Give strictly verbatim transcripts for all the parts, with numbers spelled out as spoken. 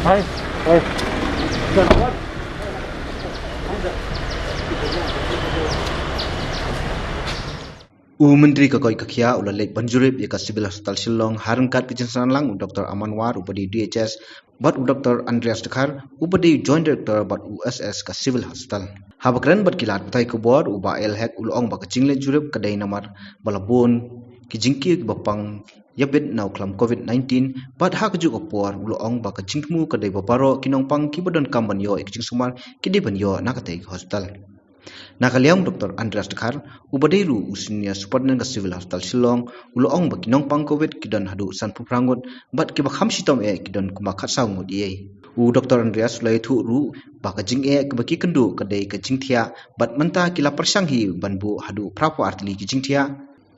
U Myntri ka Koit ka Khiah u la leit ban jurip ïa ka Civil Hospital Shillong ha ryngkat ka jingsynran lang u Doctor Aman War uba dei D H S bad u Doctor Andreas Dkhar uba dei Joint Director bad u S S ka Civil Hospital. Haba kren bad ki lad pathai khubor u Bah L Hek u la ong ba ka jingleit jurip ka dei namar ba la bun ki jingkiew kiba pang ïabit na u khlam covid nineteen bad ha kajuh ka por u la ong ba ka jingthmu ka dei ba baroh ki nongpang kiba donkam ban ïoh ïa ka jingsumar ki dei ban ïoh na katei ka hospital. Na ka liang u Doctor Andreas Dkhar uba dei ruh u Senior Superintendent ka Civil Hospital Shillong u la ong ba ki nongpang covid ki don haduh sanphew phra ngut bad kiba kham shitom eh ki don kumba khatsaw ngut ïa. U Doctor Andreas u la ïathuh ruh ba ka jingeh kaba ki kynduh ka dei ka jingthiah bad mynta ki la pyrshang hi ban buh haduh phra phew ar tylli ki jingthiah.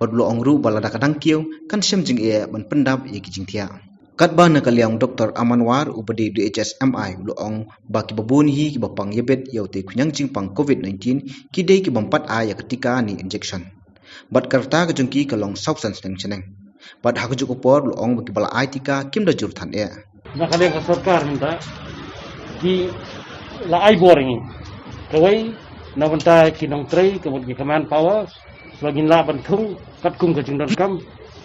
Bad u la ong ruh ba lada ka dang kiew kan shem jingeh ban pyndap ïa ki jingthiah. Katba na ka liang u Doctor Aman War uba dei D H S M I u la ong ba kiba bun hi kiba pang ïabit ïa utei u khñiang jingpang covid nineteen ki dei ki bym pat ai ïa ka tika ne injection. Bad ka rta ka jong ki ka long saw san snem shaneng. Bad ha kajuh ka por u la ong ba kiba la ai tika kim da jur than eh. Na ka liang ka sorkar mynta ki la ai bor ïa ngi. Kawei na bynta ki nongtrei ka mut ki command power ba ngin lah ban thung katkum ka jingdonkam.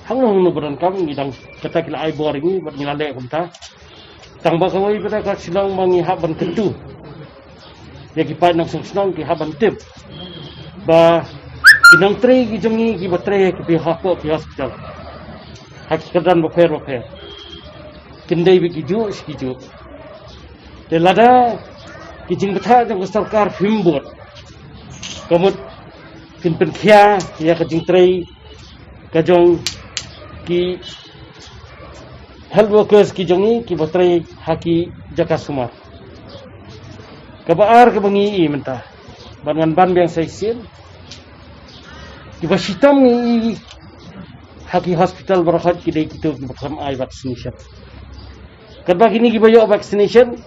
Hangno hangno ba donkam ngi dang, kata ki la ai bor ïa ngi bad ngi la leh kumta. Tang ba kawei pat ka Shillong ba ngi hap ban kyntu ïa ki paid nongshong shnong, ki hap ban tip ba ki nongtrei ki jong ngi kiba trei ha ki, hapoh ki hospital ha ki kyrdan bapher bapher kin dei beit kijuh shi kijuh. Te lada ki jingbthah jong ka sorkar phim bud, ka mut kin pynkhia ïa ka jingtrei ka jong ki health workers ki jong ngi kiba trei ha ki jaka sumar. Kaba ar kaba ngi ïohi mynta, ban wan ban biang sa shisien, kiba shitom ngi ïohi ha ki hospital baroh ki dei kito kiba kham ai vaccination. Katba kine kiba ïoh vaccination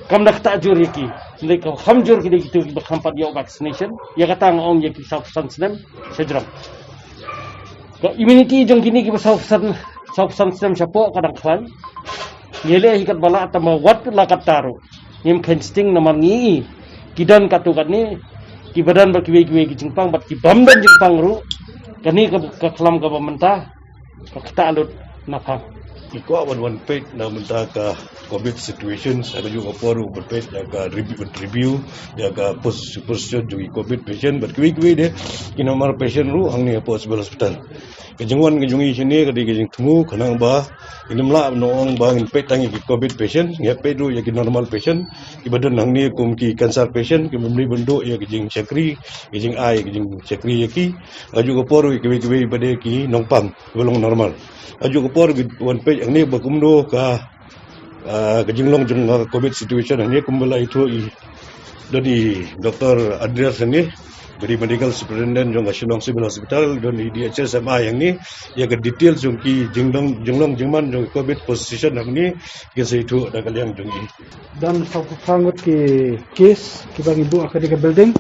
kam da ktah jur ïa ki. Hynrei ka kham jur ki dei kito kiba kham pat ïoh vaccination. Ïa kata nga ong ïa ki saw phew san snem shajrong. Ka immunity jong kine kiba saw phew san, saw phew san snem shapoh ka dang khlaiñ. Ngi leh hi katba lah tang ba wat la katta ruh ngim kheiñ sting namar ngi ïohi ki don katto katne kiba don bad kiwei kiwei ki jingpang bad ki bym don jingpang ruh. Kane ka, ka khlam kaba mynta ka ktah lut na phang. Ki kwah ban wan peit na mynta ka covid situation, ha kajuh ka por u ban peit ïa ka review, review ïa ka pos-, position jong ki covid patient bad kiwei kiwei de ki normal patient ruh hangne hapoh civil hospital. Ka jingwan ka jong ngi shane ka dei ka jingthmu khnang ba ngin ym lah ban ong ba ngin peit tang ïa ki covid patient, ngi hap peit ruh ïa ki normal patient kiba don hangne kum ki cancer patient kiba mih ban duh ïa ki jingshakri, ki jingai ki jingshakri ïa ki. Ha kajuh ka por ruh kiwei kiwei ba dei ki nongpang ba long normal. Ha kajuh ka por ki wan peit hangne ba kumno ka, ah, ka jinglong jong ka covid situation hangne kumba la ïathuh i, don i Doctor Andreas hangne ba dei Medical Superintendent jong ka Shillong Civil Hospital, don i D H S M I hangne, ïa ka details jong ki jinglong, jinglong jingman jong ka covid position hangne kin sa ïathuh da ka liang jong i. Don saw phew phra ngut ki case kiba ngi buh ha kane ka building.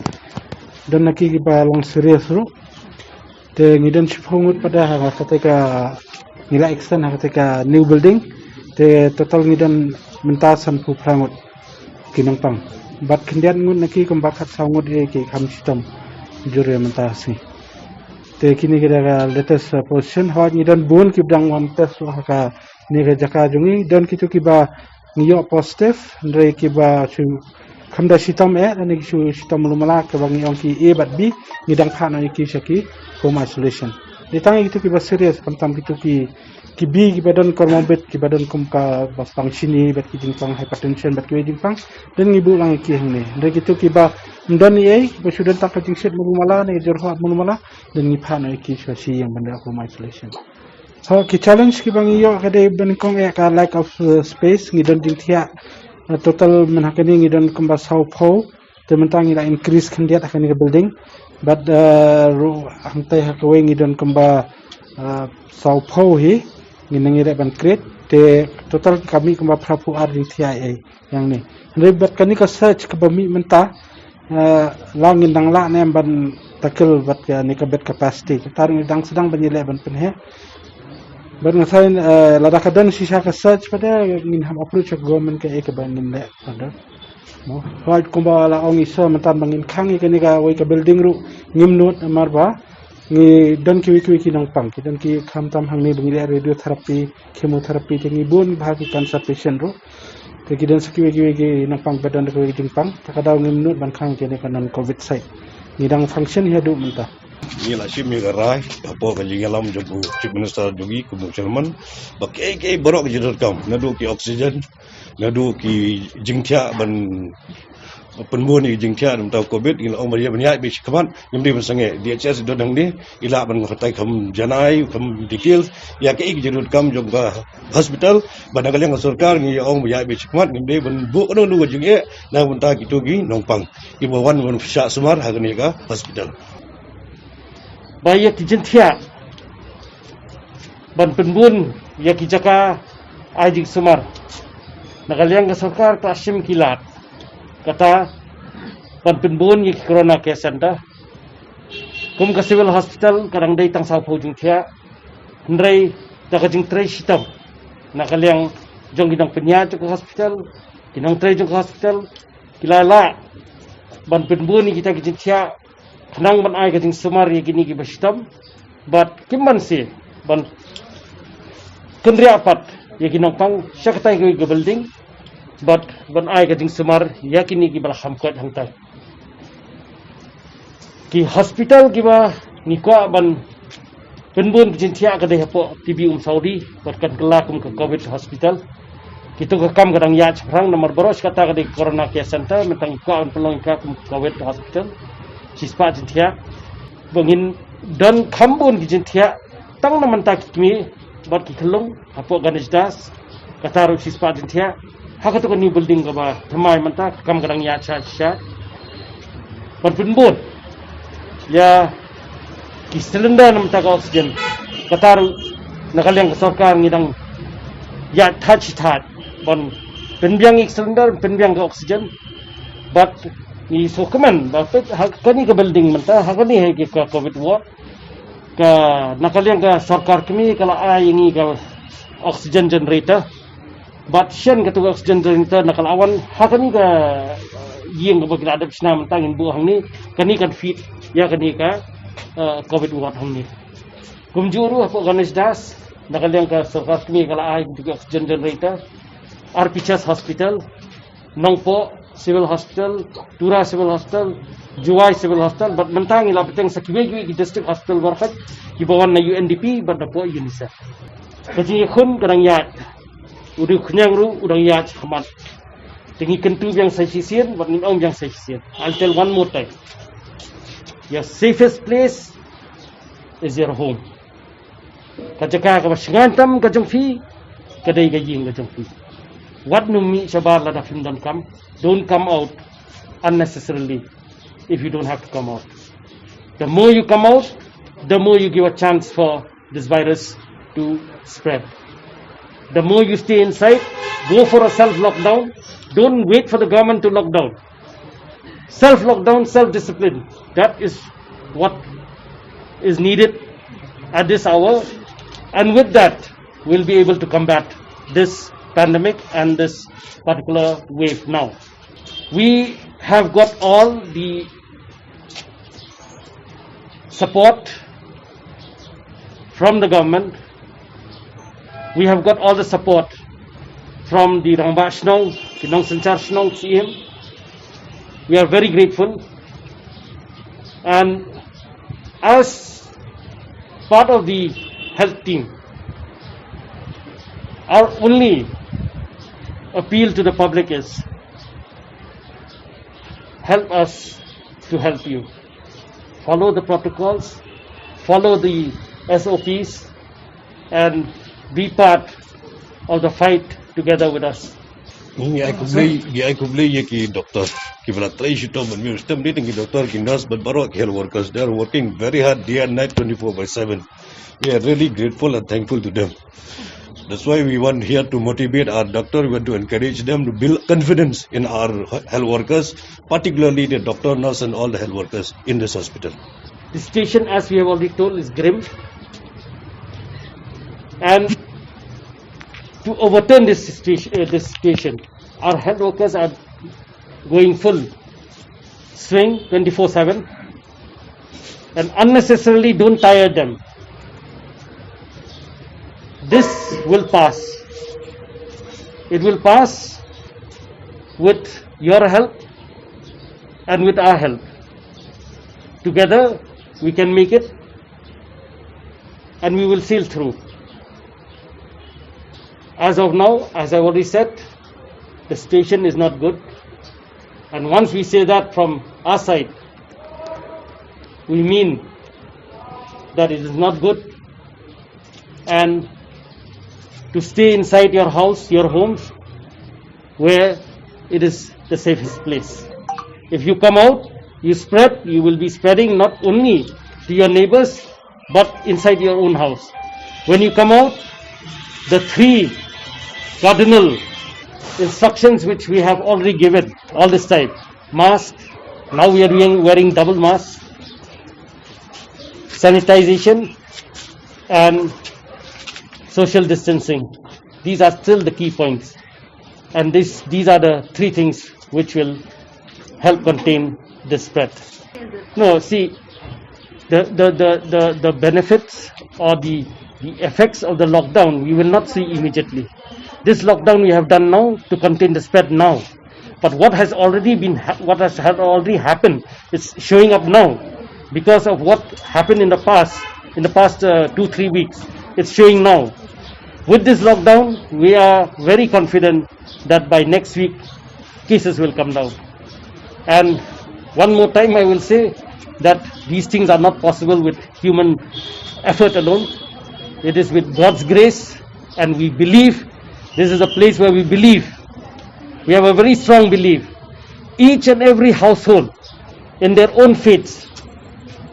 Don na ki kiba long serious ruh. Te ngi don shiphew ngut pat ha kata ka, ngi la extend ha kata ka new building. Te total ngi don mynta sanphew phra ngut ki nongpang. Bad khyndiat ngut na ki kumba khatsaw ngut eh ki kham shitom jur ïa mynta ka sngi. Te kine ki dei ka latest, uh, position. Hooid ngi don bun kiba dang wan test ha kane ka jaka jong ngi. Don kito kiba ngi ïoh positive, hynrei kiba shu kham da shitom eh, lane ki shu shitom malu mala, kiba ngi ong ki A bad B, ngi dang phah noh ïa ki sha ki home isolation. Dei tang ïa kito kiba serious, khamtam kito ki, ki B kiba don comorbid, kiba don kum kaba pang shini bad ki jingpang hypertension bad kiwei jingpang, don ngi buh lang ïa ki hangne. Hynrei kito kiba ym don ei ei, kiba shu don tang ka jingshit malu mala ne ka jingruhot malu mala, don ngi phah noh ïa ki sha shi ïing ban da home isolation. So ki challenge kiba ngi ïoh ka dei ba nyngkong eh ka lack of, uh, space, ngi don jingthiah, uh, total mynta ha kane ngi don kumba saw phew, te mynta ngi la increase khyndiat ha kane ka building. Bad, uh, ruh hangtai ha kawei ngi don kumba, uh, saw phew hi, ngi nang ïaleh ban create, te total ka mih kumba phra phew ar jingthiah ei. Ïa ngi. Hynrei bad kane ka surge kaba mih mynta, eh, la ngin dang lah ne em ban tackle bad kane ka bed capacity. Kata ruh ngi dang sdang ban ïaleh ban pynheh. Bad nga saiñ, eh, lada ka don shisha ka search pat, ngin ham approach ka government kaei kaba ngin leh pat. Mo, hooid, kumba la ong i sir mynta ba ngin khang ïa kane kawei ka building ruh ngim nud, namar ba ngi don kiwei kiwei ki nongpang, ki don ki, khamtam hangne ba ngi leh radiotherapy, chemotherapy, te ngi bun bha ki cancer patient ruh. Te ki don sa kiwei kiwei ki nongpang ba don da kawei ka jingpang. Te ka daw ngim nud ban khang ïa kane ka non covid site. Ngi dang function haduh mynta. Ngi la shim ïa ka rai hapoh ka jingïalam jong u Chief Minister jong ngi kum u chairman ba kiei kiei baroh ki jingdonkam, naduh ki oxygen, naduh ki jingthiah ban pynbun ïa ki jingthiah na bynta covid, ngi la ong ba ïa ban ïaid beit shakhmat, ngim dei ban sangeh. D H S i don hangne, i lah ban batai kham janai, kham details ïa kiei ki jingdonkam jong ka hospital. Bad na ka liang ka sorkar ngi ong ba ïaid beit shakhmat, ngim dei ban buh kano kano ka jingeh na bynta kito ki nongpang kiba wan ban shah sumar ha kane ka hospital. Ba ïa ki jingthiah ban pynbun ïa ki jaka ai jingsumar, na ka liang ka sorkar ka la shim ki lad, kata ban pynbun ïa ki Corona Care Center. Kum ka Civil Hospital ka dang dei tang sawphew jingthiah, hynrei da ka jingtrei shitom na ka liang jong ki nongpynïaid jong ka hospital, ki nongtrei jong ka hospital, ki la lah ban pynbun ïa kita ki jingthiah khnang ban ai ka jingsumar ïa kine kiba shitom. Bad kim banse ban kynriah pat ïa ki nongpang sha katai ka building, bad ban ai ka jingsumar ïa kine kiba la kham koit hangtai. Ki hospital kiba ngi kwah ban pynbun ki jingthiah ka dei hapoh T B Umsawdi, bad kan kylla kum ka covid hospital. Kito ka kam ka dang ïaid shaphrang, namar baroh shi katta ka dei Corona Care Center, mynta ngi kwah ban pynlong ïa ka kum covid hospital. Shispah jingthiah ba ngin don kham bun ki jingthiah, tang na bynta ki kmie bad ki khyllung hapoh Ganesh Das, kata ruh shispah jingthiah. Ha kato ka new building kaba thymmai mynta, ka kam ka dang ïaid sha sha ban pynbun ïa ki cylinder na bynta ka oxygen, kata ruh na ka liang ka sorkar ngi dang ïaid thait shi thait ban pynbiang ïa ki cylinder, pynbiang ka oxygen. Bad ngi sngewkmen ba peit ha kane ka building mynta, ha kane ha ka covid ward, ka na ka liang ka sorkar kmie ka la ai ïa ngi ka oxygen generator. Bad shen katu ka oxygen generator na ka la wan ha kane ka, eh, ïing kaba ki la dep shna mynta, ngin buh hangne, kane kan feed ïa kane ka, eh, covid ward hangne. Kumjuh ruh hapoh Ganesh Das, na ka liang ka sorkar kmie ka la ai katu ka oxygen generator. R P Chest Hospital, Nongpoh Civil Hospital, Tura Civil Hospital, Jowai Civil Hospital, bad mynta ngi la bteng sa kiwei kiwei ki district hospital baroh kiba wan na U N D P bad napoh UNICEF. Ka jingïakhun ka dang ïaid, u dei u khñiang ruh u dang ïaid shakhmat. Te ngi kyntu biang sa shisien bad ngin ong biang sa shisien. I'll tell one more time. Your safest place is your home. Ka jaka kaba shngaiñ tam ka jong phi ka dei ka ïing ka jong phi. Wat nym mih shabar lada phim donkam. Don't come out unnecessarily if you don't have to come out. The more you come out, the more you give a chance for this virus to spread. The more you stay inside, go for a self lockdown. Don't wait for the government to lock down. Self lockdown, self discipline. That is what is needed at this hour. And with that, we'll be able to combat this pandemic and this particular wave now. We have got all the support from the government. We have got all the support from the Rangbah Shnong, the Nongsynshar Shnong, C M. We are very grateful. And as part of the health team, our only appeal to the public is, help us to help you. Follow the protocols, follow the S O Ps, and be part of the fight together with us. Ngi ai khublei, ngi ai khublei ïa ki doktor kiba la trei shitom ban mih shitom, dei tang ki doktor, ki nurse bad baroh ki health workers. They are working very hard day and night, twenty-four by seven. We are really grateful and thankful to them. That's why we want here to motivate our doctor. We want to encourage them to build confidence in our health workers, particularly the doctor, nurse, and all the health workers in this hospital. The situation, as we have already told, is grim. And to overturn this situation, uh, this situation, our health workers are going full swing twenty-four seven and unnecessarily don't tire them. This will pass. It will pass with your help and with our help. Together, we can make it and we will sail through. As of now, as I already said, the situation is not good. And once we say that from our side, we mean that it is not good. And to stay inside your house, your homes, where it is the safest place. If you come out, you spread, you will be spreading not only to your neighbors, but inside your own house. When you come out, the three cardinal instructions which we have already given all this time, mask, now we are wearing, wearing double mask, sanitization, and social distancing. These are still the key points. And this, these are the three things which will help contain the spread. No, see, the, the, the, the, the benefits or the, the effects of the lockdown we will not see immediately. This lockdown we have done now to contain the spread now. But what has already been, ha- what has had already happened is showing up now because of what happened in the past, in the past uh, two, three weeks. It's showing now. With this lockdown, we are very confident that by next week, cases will come down. And one more time, I will say that these things are not possible with human effort alone. It is with God's grace, and we believe this is a place where we believe. We have a very strong belief. Each and every household in their own faiths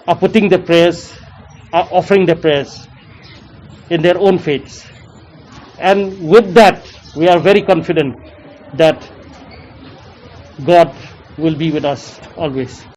are putting their prayers, are offering their prayers in their own faiths. And with that, we are very confident that God will be with us always.